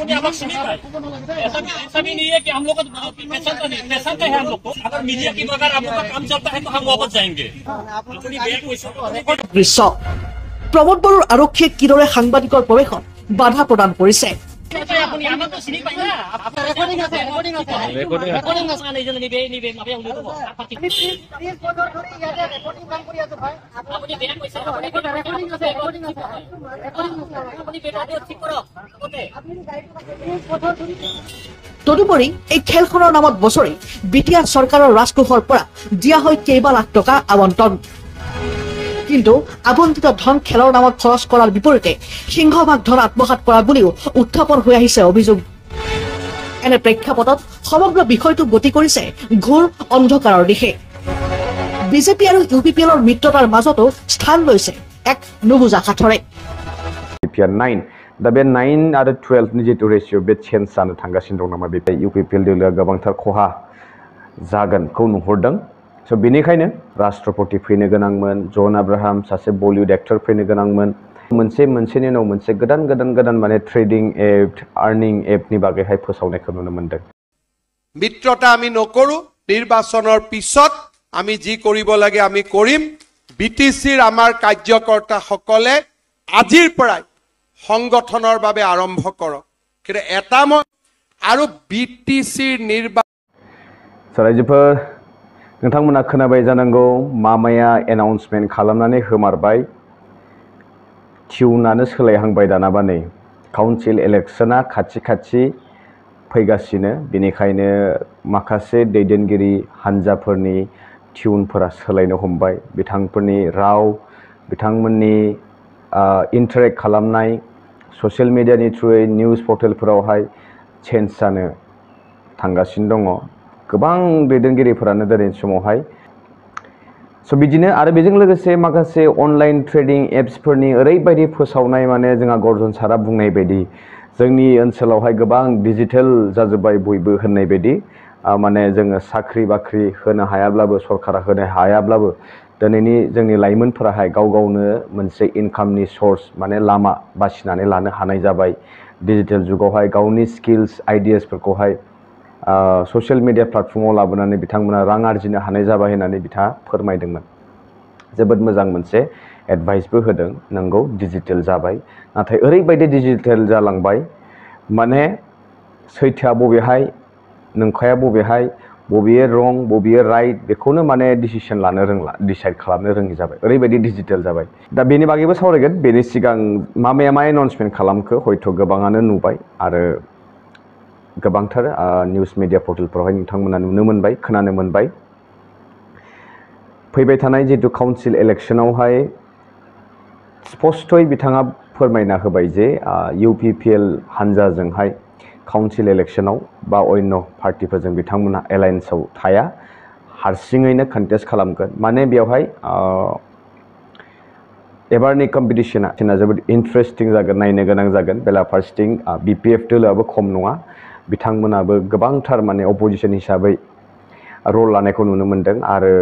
ऐसा भी नहीं है कि हम लोग पैसा है हम लोग को। अगर मीडिया के बगैर आप लोग का काम चलता है तो हम वापस जाएंगे। দৃশ্য প্ৰমোদ বড়োৰ আৰক্ষীয়ে কিদৰে সাংবাদিকৰ প্ৰৱেশত বাধা প্ৰদান কৰিছে। তদুপৰি এই খেলখনৰ নামত বছৰি বিটিআৰ চৰকাৰৰ ৰাজকোষৰ পৰা দিয়া হয় কেইবা লাখ টকা আবণ্টন। কিন্তু আবণ্টিত ধন খেলৰ নামত খৰচ কৰাৰ বিপৰীতে সিংহভাগ ধন আত্মসাৎ কৰা বুলিও উত্থাপন হৈ আহিছে অভিযোগ। এনে প্ৰেক্ষাপটত সমগ্ৰ বিষয়টো গতি কৰিছে ঘোৰ অন্ধকাৰৰ দিশে। বিজেপি আৰু ইউপিপিএলৰ মিত্ৰতাৰ মাজতো স্থান লৈছে এক নুবুজা সাঁথৰে। दा बे 9 आरो 12 नि जितु रेशियो बे चेन्ज जानो थांगासिनो दं नामा बे इउपिपिएल दोलोआ गोबांथार खहा जागोनखौ नुहुरदों। स' बेनिखायनो राष्ट्रपति फैनो गोनांमोन, जन आब्राहाम सासे बलिउड एक्टर फैनो गोनांमोन, मोनसेनि उनाव मोनसे गोदान माने ट्रेडिं एप, आर्निं एपनि बागैहाय फोसावनायखौ नुनो मोनदों। मित्रता आमी नकरो, निर्वाचনৰ পিছত আমি যি কৰিব লাগে আমি কৰিম। বিটিসিৰ আমাৰ কাৰ্যকৰ্তা সকলে আজিৰ পৰাই সংগঠনৰ বাবে আৰম্ভ কৰক। কিন্তু এটা আৰু বিটিসিৰ নিৰ্বাচন रायजोफोर नोंथांमोना खोनाबाय जानांगौ मामाया एनाउन्समेन्ट खालामनानै होमारबाय। टिउनानो सोलायहांबाय दानाबा नै काउन्सिल इलेक्शना खाथि फैगासिनो, बेनिखायनो माखासे दैदेनगिरि हान्जाफोरनि टिउनफोरा सोलायनो हमबाय। बिथांफोरनि राव, बिथांमोननि इन्टारेक्ट खालामनाय ससियेल मिडियानि थ्रुयै निउज पर्टेलफोरावहाय चेन्ज जानो थांगासिनो दङ गोबां दैदेनगिरिफोरानो दिनैनि समावहाय। स' बिदिनो आरो बेजों लोगोसे माखासे अनलाइन ट्रेडिं एप्सफोरनि ओरैबायदि फोसावनाय, माने जोंहा गर्जन सारा बुंनाय बायदि जोंनि ओनसोलावहाय गोबां डिजिटेल जाजोब्बाय बयबो होननाय बायदि, माने जोङो साख्रि बाख्रि होनो हायाब्लाबो, सरकारा होनो हायाब्लाबो दिनैनि जोंनि लाइमोनफोराहाय गाव गावनो मोनसे इनकामनि सर्स माने लामा बासिनानै लानो हानाय जाबाय। डिजिटेल जुगावहाय गावनि स्किल्स आइडियासफोरखौहाय ससियेल मिडिया प्लेटफर्माव लाबोनानै बिथांमोना रां आरजिनो हानाय जाबाय होननानै बिथाङा फोरमायदोंमोन। जोबोद मोजां मोनसे एडभाइसबो होदों। नंगौ डिजिटेल जाबाय, नाथाय ओरैबायदि डिजिटेल जालांबाय माने सैथोआ बबेहाय, नंखाया बबेहाय, बबेयो रं, बबेयो राइट, बेखौनो माने डिसिसन लानो रोंला, डिसाइड खालामनो रोङि जाबाय। ओरैबायदि डिजिटेल जाबाय। दा बेनि बागैबो सावरायगोन। बेनि सिगां मामाया मा एनाउन्समेन्ट खालामखो हयथ' गोबाङानो नुबाय आरो गोबांथार निउज मिडिया पर्टेलफोरावहाय नोंथांमोना नुनो मोनबाय, खोनानो मोनबाय। फैबाय थानाय जितु काउन्सिल इलेक्शनावहाय स्पष्टयै बिथाङा फोरमायना होबाय जे इउपिपिएल हान्जाजोंहाय काउन्सिल इलेक्शनाव बा अन्य पार्टिफोरजों बिथांमोना एलायन्सआव थाया, हारसिङैनो कन्टेस्ट खालामगोन। माने बेवहाय एबारनि कम्पिटिशना जोबोद इन्टारेस्टिं जागोन, नायनो गोनां जागोन। बेला फारसेथिं बिपिएफ दोलोआबो खम नङा, बिथांमोनाबो गोबांथार माने अपोजिशन हिसाबै रल लानायखौ नुनो मोनदों। आरो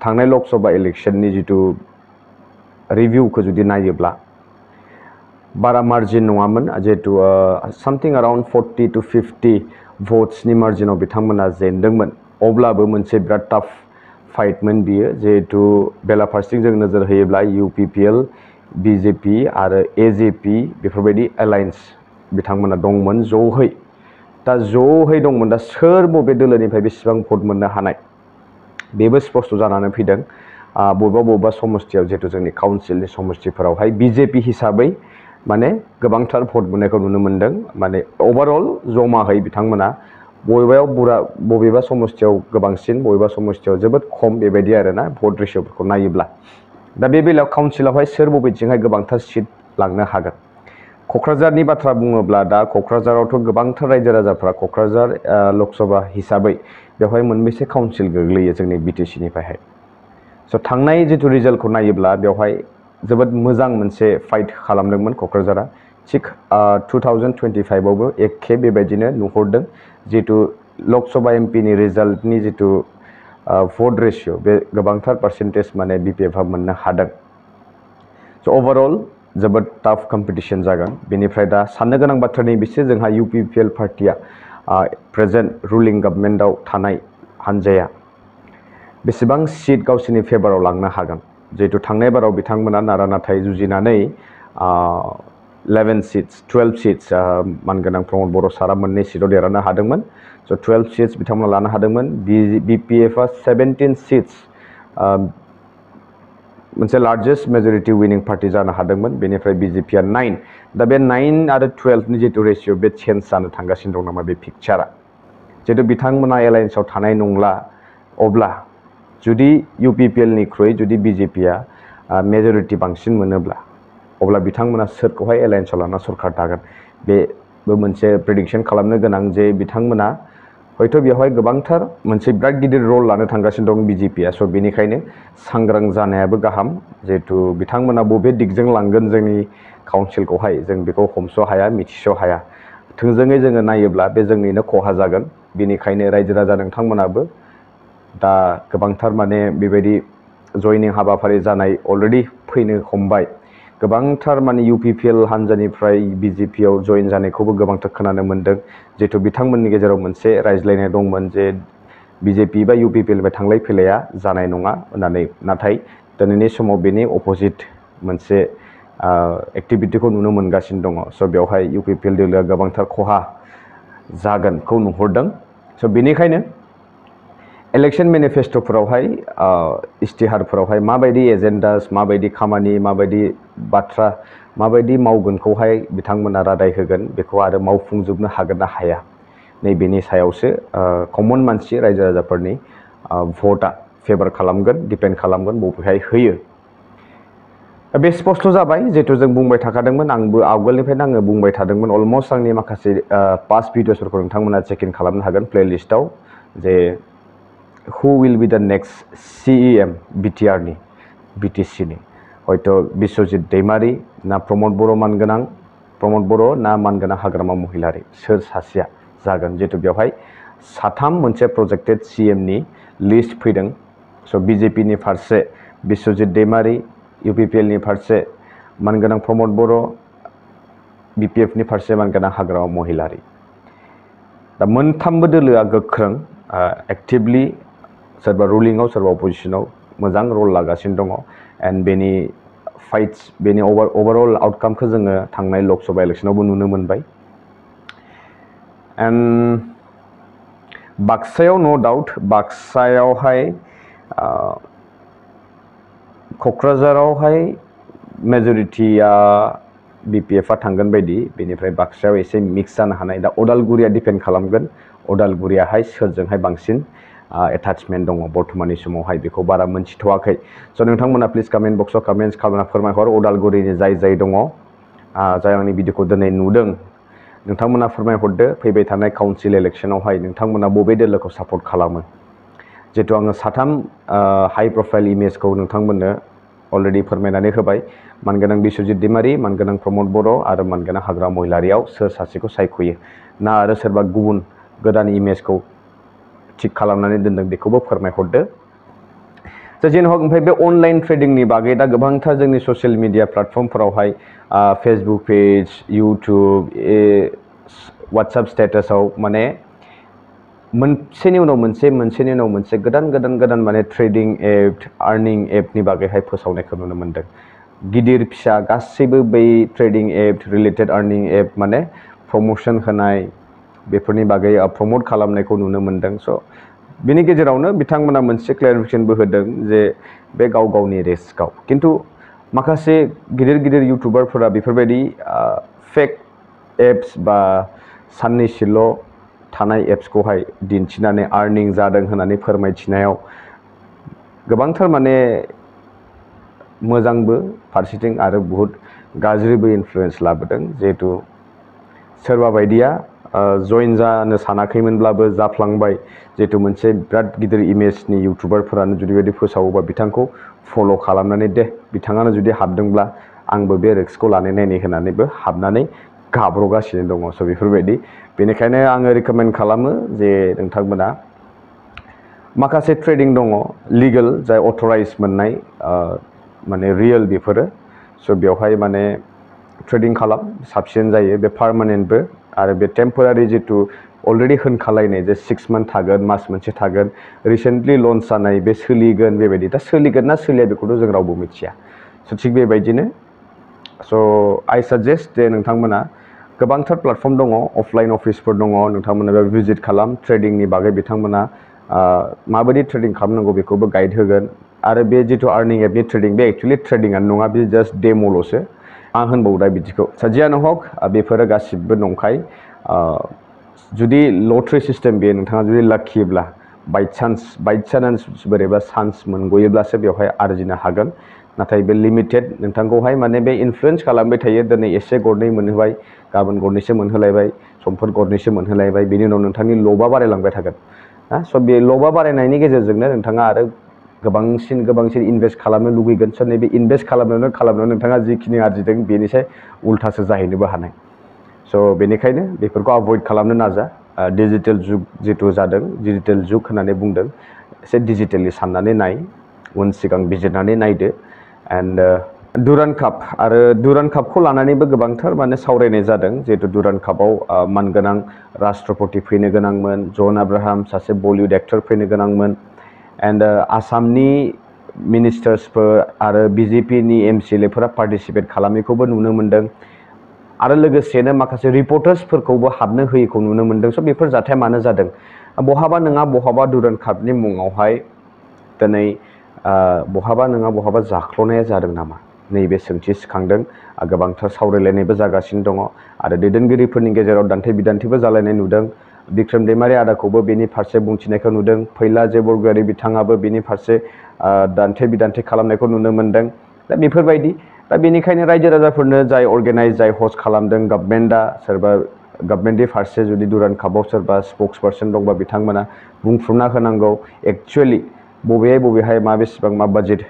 थांनाय लकसभा इलेक्शननि जितु रिभिउखौ जुदि नायोब्ला बारा मार्जिन नङामोन, जिहेतु सामथिं अराउन्ड 40 to 50 भट्सनि मार्जिनाव बिथांमोना जेनदोंमोन। अब्लाबो मोनसे बिराद टाफ फाइटमोन बियो, जिहेतु बेला फारसेथिं जों नोजोर होयोब्ला इउपिपिएल, बिजेपि आरो एजेपि बेफोरबायदि एलायन्स बिथांमोना दंमोन ज'है। दा ज'है दंमोन, दा सोर बबे दोलोनिफ्राय बेसेबां भट मोननो हानाय बेबो स्पष्ट जानानै फैदों। बबेबा समस्थियाव जिहेतु जोंनि काउन्सिलनि समस्थिफोरावहाय बिजेपि हिसाबै माने गोबांथार भट मोननायखौ नुनो मोनदों। माने ओभारअल जमाहै बिथांमोना बबेबा समस्थियाव गोबांसिन, बबेबा समस्थियाव जोबोद खम, बेबायदि आरोना भट रेशियोफोरखौ नायोब्ला। दा बे बेलायाव काउन्सिलावहाय सोर बबेथिंहाय गोबांथार सिट लांनो हागोन। क'क्राझारनि बाथ्रा बुङोब्ला दा क'क्राझारावथ' गोबांथार रायजो राजाफ्रा क'क्राझार लकसभा हिसाबै बेवहाय मोनबेसे काउन्सिल गोग्लैयो जोंनि बिटिसिनिफ्रायहाय। स' थांनाय जितु रिजाल्टखौ नायोब्ला बेवहाय जोबोद मोजां मोनसे फाइट खालामदोंमोन क'क्राझारा। थिग 2025आवबो एखे बेबायदिनो नुहुरदों। जितु लकसभा एमपिनि रिजाल्टनि जितु भट रेशियो बे गोबांथार पार्सेन्टेज माने बिपिएफआ मोननो हादों। स' ओभारअल जोबोद टाफ कम्पिटिशन जागोन बेनिफ्राय दा साननो गोनां बाथ्रा नैबेसो जोंहा UPPL पार्टिया प्रेजेन्ट रुलिं गभर्नमेन्टआव थानाय हान्जाया बेसेबां सीट गावसोरनि फेभाराव लांनो हागोन जिहेतु थांनाय बाराव बिथांमोना नारा नाथाय जुजिनानै 11 सीट्स 12 सीट्स मानगोनां प्रमद बर' सारा मोननै सीटआव देरहानो हादोंमोन स' 12 सीट्स बिथांमोना लानो हादोंमोन BPFआ 17 सीट्स मोनसे लार्जेस्ट मेजरिटी विनिं पार्टी जानो हादोंमोन बेनिफ्राय BJPआ 9 दा बे 9 आरो 12 नि जितु रेशियो बे चेन्ज जानो थांगासिनो दं नामा बे पिक्चारा जितु बिथांमोना एलायन्सआव थानाय नंला अब्ला जुदि UPPL निख्रुइ जुदि BJPआ मेजरिटी बांसिन मोनोब्ला अब्ला बिथांमोना सोरखौहाय एलायन्सआव लाना सरकार दागोन बेबो मोनसे प्रेडिक्शन खालामनो गोनां जे बिथांमोना हयथ' बेवहाय गोबांथार मोनसे बिराद गिदिर रल लानो थांगासिनो दं BJPआ स' बेनिखायनो सांग्रां जानायाबो गाहाम जिहेतु बिथांमोना बबे दिगजों लांगोन जोंनि काउन्सिलखौहाय जों बेखौ हमस' हाया मिथिस' हाया थोंजोङै जोङो नायोब्ला बे जोंनिनो खहा जागोन बेनिखायनो रायजो राजा नोंथांमोनाबो दा गोबांथार माने बेबायदि जयनिं हाबाफारि जानाय अलरेडि फैनो हमबाय गोबांथार माने UPPL हान्जानिफ्राय BJPआव जइन जानायखौबो गोबांथार खोनानो मोन्दों जिहेतु बिथांमोननि गेजेराव मोनसे रायज्लायनाय दंमोन जे BJP बा UPPL निफ्राय थांलाय फैलाया जानाय नङा होननानै नाथाय दिनैनि समाव बेनि अपोजिट मोनसे एक्टिभिटिखौ नुनो मोनगासिनो दङ स' बेवहाय UPPL दोलोआ गोबांथार खहा जागोनखौ नुहुरदों स' बेनिखायनो इलेक्शन मेनिफेस्ट'फोरावहाय इस्तिहारफोरावहाय माबायदि एजेन्डास माबायदि खामानि माबायदि बाथ्रा माबायदि मावगोनखौहाय बिथांमोना रादाय होगोन बेखौ आरो मावफुंजोबनो हागोन ना हाया नैबेनि सायावसो कमन मानसि रायजो राजाफोरनि भटआ फेभार खालामगोन डिपेन्ड खालामगोन बबेहाय होयो बे स्पष्ट जाबाय जिहेतु जों बुंबाय थाखादोंमोन आंबो आवगोलनिफ्रायनो आङो बुंबाय थादोंमोन अलमस्ट आंनि माखासे पास्ट भिडिअसफोरखौ नोंथांमोना चेक इन खालामनो हागोन प्लेलिस्टआव जे who will be the next CEM BTR नि BTC नि हयथ' बिश्वजित दैमारी ना प्रमद बर' मानगोनां प्रमद बर' ना मानगोनां हाग्रामा महिलारी सोर सासेया जागोन जिहेतु बेवहाय साथाम मोनसे प्रोजेक्टेड CM नि लिस्ट फैदों स' BJP नि फारसे बिश्वजित दैमारी UPPL नि फारसे मानगोनां प्रमद बर' BPF नि फारसे मानगोनां हाग्रामा महिलारी दा मोनथामबो दोलोआ गोख्रों एक्टिभलि सोरबा रुलिंआव सोरबा अपोजिशनाव मोजां रल लागासिनो दङ एन्ड बेनि फाइट्स बेनि ओभारअल आउटकामखौ जोङो थांनाय लकसभा इलेक्शनावबो नुनो मोनबाय एन्ड बाक्सायाव नो डाउट बाक्सायावहाय क'क्राझारावहाय मेजरिटिया BPFआ थांगोन बायदि बेनिफ्राय बाक्सायाव एसे मिक्स जानो हानाय दा उदालगुरिया डिपेन्ड खालामगोन उदालगुरियाहाय सोरजोंहाय बांसिन एटाचमेन्ट दङ बर्थमाननि समावहाय बेखौ बारा मोनथिथ'वाखै स' नोंथांमोना प्लिज कमेन्ट बक्सआव कमेन्ट्स खालामना फोरमायहर उदालगुरिनि जाय दङ जाय आंनि भिडिअखौ दिनै नुदों नोंथांमोना फोरमायहरदो फैबाय थानाय काउन्सिल इलेक्शनावहाय नोंथांमोना बबे दोलोखौ सापर्ट खालामो जिहेतु आङो साथाम हाई प्रफाइल इमेजखौ नोंथांमोननो अलरेडि फोरमायनानै होबाय मानगोनां बिश्वजित दैमारी मानगोनां प्रमद बर' आरो मानगोनां हाग्रामा महिलारीयाव सोर सासेखौ सायख'यो ना आरो सोरबा गुबुन गोदान इमेजखौ थिक खालामनानै दोनदों बेखौबो फोरमायहरदो जेन हक ओमफ्राय बे अनलाइन ट्रेडिंनि बागै दा गोबांथार जोंनि ससियेल मिडिया प्लेटफर्मफोरावहाय फेसबुक पेज इउटुब वाट्सएप स्टेटासाव माने मोनसेनि उनाव मोनसे गोदान माने ट्रेडिं एप आर्निं एपनि बागैहाय फोसावनायखौ नुनो मोनदों गिदिर फिसा गासैबो बै trading app related earning app माने प्रमोशन होनाय बेफोरनि बागै प्रमोट खालामनायखौ नुनो मोनदों स' बिनि गेजेरावनो बिथांमोना मोनसे क्लेरिफिकेशनबो होदों जे बे गावनि रिस्कआव खिन्थु माखासे गिदिर इउटुबारफोरा बेफोरबायदि फेक एप्स बा साननैसोल' थानाय एप्सखौहाय दिन्थिनानै आर्निं जादों होननानै फोरमायथिनायाव गोबांथार माने मोजांबो फारसेथिं आरो बहुत गाज्रिबो इनफ्लुएन्स लाबोदों जिहेतु सोरबा बायदिया जइन जानो सानाखैमोनब्लाबो जाफ्लांबाय जिहेतु मोनसे बिराद गिदिर इमेजनि इउटुबारफोरानो जुदि बेबायदि फोसावोबा बिथांखौ फल' खालामनानै दे बिथाङानो जुदि हाबदोंब्ला आंबो बे रिस्कखौ लानाय नायनो होननानैबो हाबनानै गाब्र'गासिनो दङ स' बेफोरबायदि बेनिखायनो आङो रिकमेन्ड खालामो जे नोंथांमोना माखासे ट्रेडिं दङ लिगेल जाय अथराइज मोननाय माने रियेल बेफोरो स' बेवहाय माने ट्रेडिं खालाम साबसिन जायो बे पार्मानेन्टबो आरो बे टेम्परारि जितु अलरेडि होनखालायनाय जे 6 मान्थ थागोन मास मोनसे थागोन रिसेन्टलि लन्च जानाय बे सोलिगोन बेबायदि दा सोलिगोन ना सोलिया बेखौथ' जों रावबो मिथिया स' थिग बेबायदिनो स' आइ साजेस्ट जे नोंथांमोना गोबांथार प्लेटफर्म दङ अफलाइन अफिसफोर दङ नोंथांमोना बेयाव भिजिट खालाम ट्रेडिंनि बागै बिथांमोना माबायदि ट्रेडिं खालामनांगौ बेखौबो गाइड होगोन आरो बे जितु आर्निं एपनि ट्रेडिं बे एक्चुअलि ट्रेडिंआनो नङा बे जास्ट डेम'ल'सो आं होनबावो दा बिदिखौ जियानो हक बेफोरो गासिबो नंखाय जुदि लटारि सिस्टेम बे नोंथाङा जुदि लाखियोब्ला बाइचान्स बोरैबा चान्स मोनगयोब्लासो बेवहाय आरजिनो हागोन नाथाय बे लिमिटेड नोंथांखौहाय माने बे इनफ्लुयेन्स खालामबाय थायो दिनै एसे गरनै मोनहोबाय गाबोन गरनैसो मोनहोलायबाय समफोर गरनैसो मोनहोलायबाय बेनि उनाव नोंथांनि लबा बारायलांबाय थागोन स' बे लबा बारायनायनि गेजेरजोंनो नोंथाङा आरो गोबांसिन इनभेस्ट खालामनो लुगैगोन स' नैबे इनभेस्ट खालामनायावनो नोंथाङा जिखिनि आरजिदों बेनिसाय उल्थासो जाहैनोबो हानाय स' बेनिखायनो बेफोरखौ एभयड खालामनो नाजा डिजिटेल जुग जितु जादों डिजिटेल जुग होननानै बुंदों एसे डिजिटेलि साननानै नाय उन सिगां बिजिरनानै नायदो एन्ड डुरान्ड काप आरो डुरान्ड कापखौ लानानैबो गोबांथार माने सावरायनाय जादों जिहेतु डुरान्ड कापआव मानगोनां राष्ट्रपति फैनो गोनांमोन जन आब्राहाम सासे बलिउड एक्टर फैनो गोनांमोन एन्ड आसामनि मिनिस्टार्सफोर आरो बिजेपिनि एमसिएलएफोरा पार्टिसिपेट खालामैखौबो नुनो मोन्दों आरो लोगोसेनो माखासे रिपर्टार्सफोरखौबो हाबनो होयैखौ नुनो मोन्दों स' बेफोर जाथाया मानो जादों बहाबा नङा बहाबा डुरान्ड कापनि मुङावहाय दिनै बहाबा नङा बहाबा जाख्ल'नाया जादों नामा नैबे सोंथि सिखांदों गोबांथार सावरायलायनायबो जागासिनो दङ आरो दैदेनगिरिफोरनि गेजेराव दान्थे बिदान्थेबो जालायनाय नुदों बिक्रम दैमारि आदाखौबो बेनि फारसे बुंथिनायखौ नुदों फैला जे बरगयारि बिथाङाबो बेनि फारसे दान्थे बिदान्थे खालामनायखौ नुनो मोन्दों दा बेफोरबायदि दा बेनिखायनो रायजो राजाफोरनो जाय अर्गेनाइज जाय हस्ट खालामदों गभर्नमेन्टआ सोरबा गभर्नमेन्टनि फारसे जुदि डुरान्ड कापआव सोरबा स्पक्स पार्सन दंबा बिथांमोना बुंफ्रुमना होनांगौ एक्चुअलि बबेहाय मा बेसेबां मा बाजेट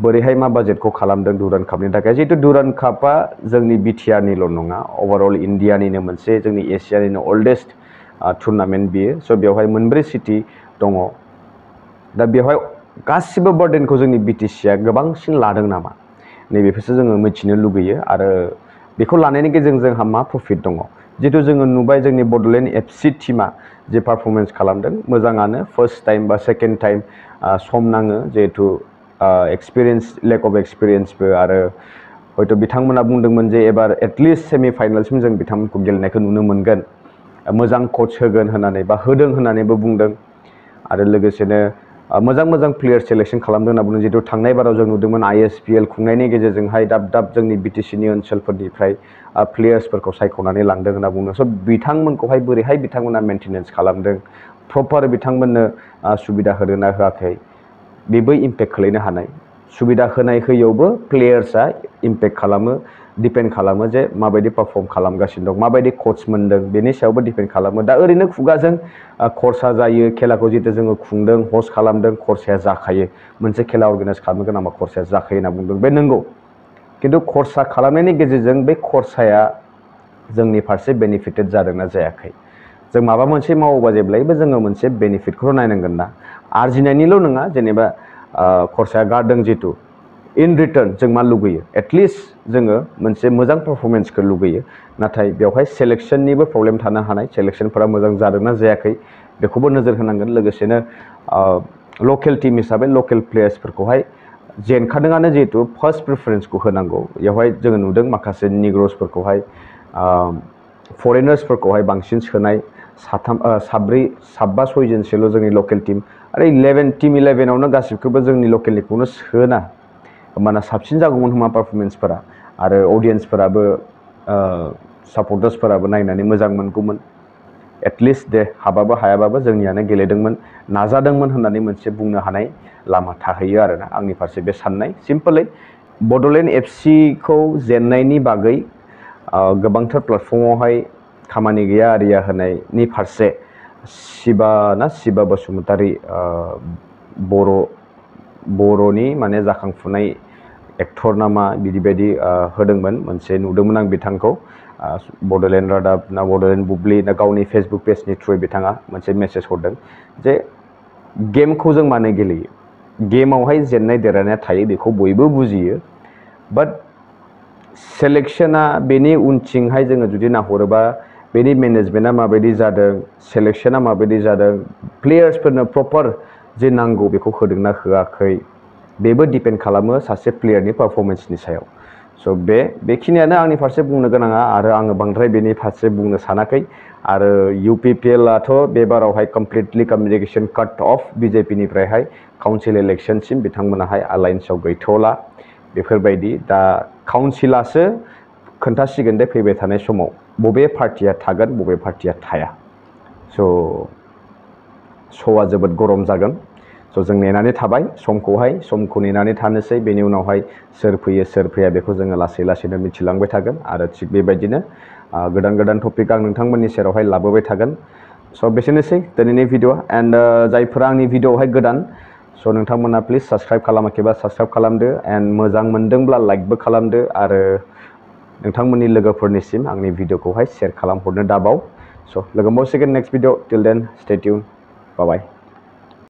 बोरैहाय मा बाजेटखौ खालामदों डुरान्ड कापनि थाखाय जिहेतु डुरान्ड कापआ जोंनि बिटिआरनिल' नङा ओभारअल इन्डियानिनो मोनसे जोंनि एसियानिनो ओल्डेस्ट टुर्नामेन्ट बियो स' बेवहाय मोनब्रै सिटि दङ दा बेवहाय गासिबो बार्डेनखौ जोंनि बिटिसिआ गोबांसिन लादों नामा नैबेखौसो जोङो मिथिनो लुगैयो आरो बेखौ लानायनि गेजेरजों जोंहा मा प्रफिट दङ जिहेतु जोङो नुबाय जोंनि बड'लेण्ड एफसि टिमा जे पारफरमेन्स खालामदों मोजाङानो फार्स्ट टाइम बा सेकेन्ड टाइम सम नाङो जिहेतु एक्सपिरियेन्स लेक अफ एक्सपिरियेन्सबो आरो हयथ' बिथांमोना बुंदोंमोन जे एबार एटलिस्ट सेमि फाइनालसिम जों बिथांमोनखौ गेलेनायखौ नुनो मोनगोन मोजां कच होगोन होननानै बा होदों होननानैबो बुंदों आरो लोगोसेनो मोजां प्लेयार सेलेक्सन खालामदों होनना बुंदों जिहेतु थांनाय बाराव जों नुदोंमोन आइएसपिएल खुंनायनि गेजेरजोंहाय दाब जोंनि बिटिसिनि ओनसोलफोरनिफ्राय प्लेयार्सफोरखौ सायख'नानै लांदों होनना बुंदों स' बिथांमोनखौहाय बोरैहाय बिथांमोना मेनटेनेन्स खालामदों प्रपार बिथांमोननो सुबिदा होदों ना होआखै बेबो इम्पेक्ट खोलैनो हानाय सुबिदा होनाय होयैयावबो प्लेयार्सआ इम्पेक्ट खालामो डिपेन्ड खालामो जे माबायदि पारफर्म खालामगासिनो दं माबायदि कच मोनदों बेनि सायावबो डिपेन्ड खालामो दा ओरैनो खुगाजों खरसा जायो खेलाखौ जितु जोङो खुंदों हस्ट खालामदों खरसाया जाखायो मोनसे खेला अर्गानाइज खालामनो गोनांबा खरसाया जाखायो होनना बुंदों बे नंगौ खिन्थु खरसा खालामनायनि गेजेरजों बे खरसाया जोंनि फारसे बेनिफिटेड जादोंना जायाखै जों माबा मोनसे मावोबा जेब्लायबो जोङो मोनसे बेनिफिटखौ नायनांगोन ना आरजिनायनिल' नङा जेनेबा खरसाया गारदों जितु इन रिटार्न जों मा लुगैयो एटलिस्ट जोङो मोनसे मोजां पारफरमेन्सखौ लुगैयो नाथाय बेवहाय सेलेक्सननिबो प्रब्लेम थानो हानाय सेलेक्सनफोरा मोजां जादोंना जायाखै बेखौबो नोजोर होनांगोन लोगोसेनो लकेल टिम हिसाबै लकेल प्लेयार्सफोरखौहाय जेनखादोंआनो जिहेतु फार्स्ट प्रिफारेन्सखौ होनांगौ बेवहाय जोङो नुदों माखासे निग्रसफोरखौहाय फरेनार्सफोरखौहाय बांसिन सोनाय साबा सयजनसोल' जोंनि लकेल टिम आरो टिम 11आवनो गासिबखौबो जोंनि लकेलनिखौनो सोना होमबाना साबसिन जागौमोन होमा पारफरमेन्सफोरा आरो अडियन्सफोराबो सापर्टार्सफोराबो नायनानै मोजां मोनगौमोन एटलिस्ट दे हाबाबो हायाबाबो जोंनियानो गेलेदोंमोन नाजादोंमोन होननानै मोनसे बुंनो हानाय लामा थाहैयो आरोना आंनि फारसे बे साननाय सिम्पलै बड'लेण्ड एफसिखौ जेननायनि बागै गोबांथार प्लेटफर्मावहाय खामानि गैया आरिया होनायनि फारसे शिबा बसुमतारी बर'नि माने जाखांफुनाय एक्टर नामा बिदि बायदि होदोंमोन मोनसे नुदोंमोन आं बिथांखौ बड'लेण्ड रादाब ना बड'लेण्ड बुब्लि ना गावनि फेसबुक पेजनि थ्रुयै बिथाङा मोनसे मेसेज हरदों जे गेमखौ जों मानो गेलेयो गेमावहाय जेननाय देरहानाया थायो बेखौ बयबो बुजियो बाट सेलेक्शना बेनि उनथिंहाय जोङो जुदि नाहरोबा बेनि मेनेजमेन्टआ माबायदि जादों सेलेक्शना माबायदि जादों प्लेयार्सफोरनो प्रपार जे नांगौ बेखौ होदोंना होआखै बेबो डिपेन्ड खालामो सासे प्लेयारनि पारफरमेन्सनि सायाव स' बेखिनियानो आंनि फारसे बुंनो गोनाङा आरो आङो बांद्राय बेनि फारसे बुंनो सानाखै आरो UPPL आथ' बे बारावहाय completely communication cut off BJP निफ्रायहाय काउन्सिल इलेक्शनसिम बिथांमोनाहाय आलायन्सआव गैथ'ला बेफोरबायदि दा काउन्सिलासो खोन्थासिगोन दे फैबाय थानाय समाव बबे पार्टिया थागोन बबे पार्टिया थाया स' श'आ जोबोद गरम जागोन स' जों नेनानै थाबाय समखौ नेनानै थानोसै बेनि उनावहाय सोर फैयो सोर फैया बेखौ जोङो लासै लासैनो मिथिलांबाय थागोन आरो थिग बेबायदिनो गोदान टपिक आं नोंथांमोननि सेरावहाय लाबोबाय थागोन स' बेसेनोसै दिनैनि भिडिअ एन्ड जायफोरा आंनि भिडिअआवहाय गोदान स' नोंथांमोना प्लिज साबस्क्राइब खालामाखैबा साबस्क्राइब खालामदो एन्ड मोजां मोनदोंब्ला लाइकबो खालामदो आरो नोंथांमोननि लोगोफोरनिसिम आंनि भिडिअखौहाय शेयार खालामहरनो दाबाव स' लोगो मोनबावसिगोन नेक्स्ट भिडिअ टिल देन स्टे टिउन बाय बाय